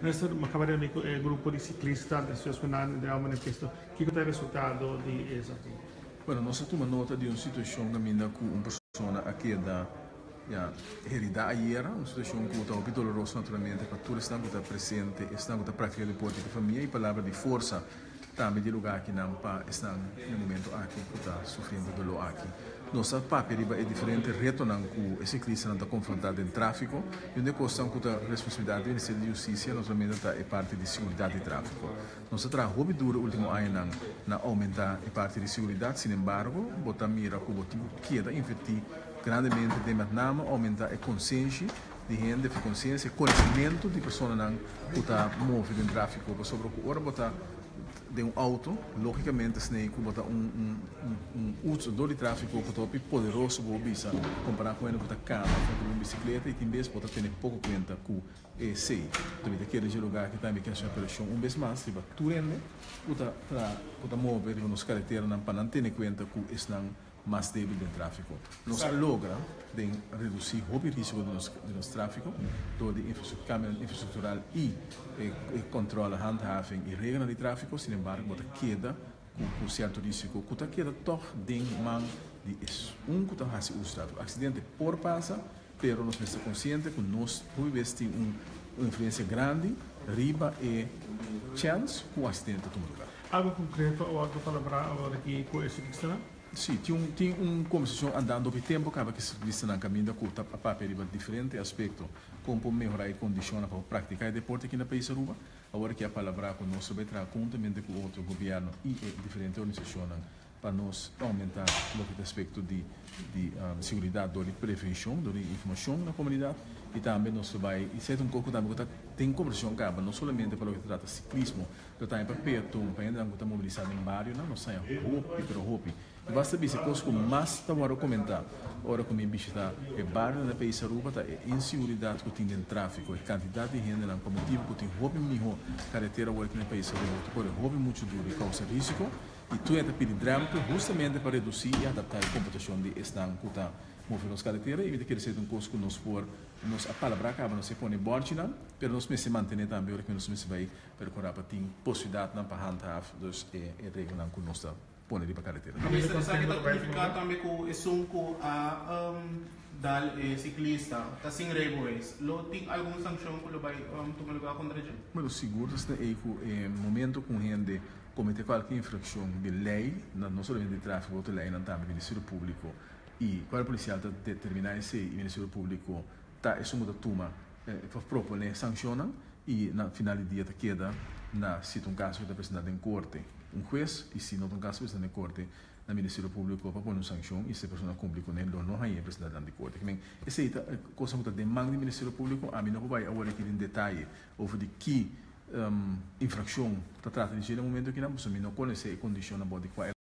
Minister, mi a kaba di reuní ku e grupo di siklista despues ku nan den manifesto. Kiko ta e resultado di esaki? Bueno, nos a tuma nota di un situashon kaminda ku un persona a keda ya heridá ayera, un situashon ku ta hopi doloroso naturalmente pa tur esnan ku ta presente, esnan ku ta praktika deporte ku famia i palabra di forsa tambe di e lugá akinan pa esnan na e momento aki ku ta sufriendo e doló aki. Nos a papia riba e diferente retonan ku e siklistanan ta konfrontá den tráfiko i un di e kosnan ku ta responsabilidat di Ministerio di Hustisia naturalmente ta e parti di siguridat di tráfiko. Nos a traha hopi duro e último añanan na oumentá e parti di siguridat, sinembargo bo ta mira ku bo tin ku keda invertí grandemente den met name oumentá e konsenshi di hende, e konsiensia, e konosementu di personanan ku ta move den tráfiko pasobra ku ora bo ta den un auto, logicamente snei cu bo ta un un un usador di trafico cu ta hopi poderoso bo bisa compara cu hende cu ta cana of riba un bicicleta y tin bes bo ta tene poco cuenta cu esey. Enton mi ta kere dje lugar aki tambe haci un apelacion un bes mas riba tur hende cu ta tra cu ta move riba nos careteranan pa nan tene cuenta cu esnan mas débil den tráfiko. Nos a logra den redusí hopi rísiko di nos di nos tráfiko dor di kambionan infrastruktural i e kòntròl, handhaving i reglanan di tráfiko. Sin embargo, bo ta keda ku ku sierto rísiko ku ta keda tòg den man di esun ku ta hasi uso di tráfiko. Aksidente por pasa, pero nos mester konsiente ku nos hopi bes tin un influensia grandi riba e chèns ku un aksidente ta tuma lugá. Algo konkreto a wòrdu palabrá awor aki ku e siklistanan? Sí, tin un tin un kombersashon andando hopi tempu kaba ku e siklistanan kaminda ku ta papia riba diferente aspekto kon por mehorá e kondishonnan pa por praktiká e deporte aki na pais Aruba. Awor aki a palabrá ku nos lo bai traha konhuntamente ku otro gobièrnu i e diferente organisashonnan pa nos aumenta loke ta aspecto di di seguridad dor di prevencion, dor di informacion na comunidad y tambe nos ta bay y esey ta un cos cu tambe cu ta den conversacion caba no solamente pa loke ta trata ciclismo pero tambe pa peaton, pa hendenan cu ta mobilisa den barionan nos haya hopi pero hopi y basta bisa e cos cu mas ta worde comenta ora cu mi bishita e barionan na pais Aruba ta e inseguridad cu tin den trafico, e cantidad di hendenan pa motibo cu tin hopi miho caretera awor aki na pais Aruba ta core hopi mucho duro y causa risico. I tur e ta pidi drèmpel hustamente pa redusí i adaptá e komportashon di esnan ku ta move nos karetera i mi ta kere ser ta un kos ku nos por nos a palabrá kaba nos e pone bòrchinan pero nos mester mantené tambe ora ku nos mester bai perkurá pa tin posibilidatnan pa handhaaf dus e e reglanan ku nos ta pone riba karetera. Minister esaki ta nifiká tambe ku esun ku a dal e siklista ta sin reibeweis. Lo tin algun sankshon ku lo bai tuma lugá kontra dje? Bueno sigur ta asina ei ku e momento ku un hende Komete kualke infrakshon di lei, no solamente di tráfiko, otro leinan tambe, Ministerio Públiko i Kuerpo Polisial ta determiná esei i Ministerio Públiko ta esun ku ta tuma òf proponé sankshonnan i na final di dia ta keda na si ta un kaso ku ta presentá den korte un hues i si no ta un kaso presentá den korte na Ministerio Públiko pa pone un sankshon i si e persona kumpli kuné lo no hañ'é presentá dilanti korte. Kimen esei ta kosnan ku ta den man di Ministerio Públiko, ami no por bai awor aki den detaye over di ki Infraccion ta trata di dje na momento akinan pasobra mi no conoce e condicionnan bou di cua el.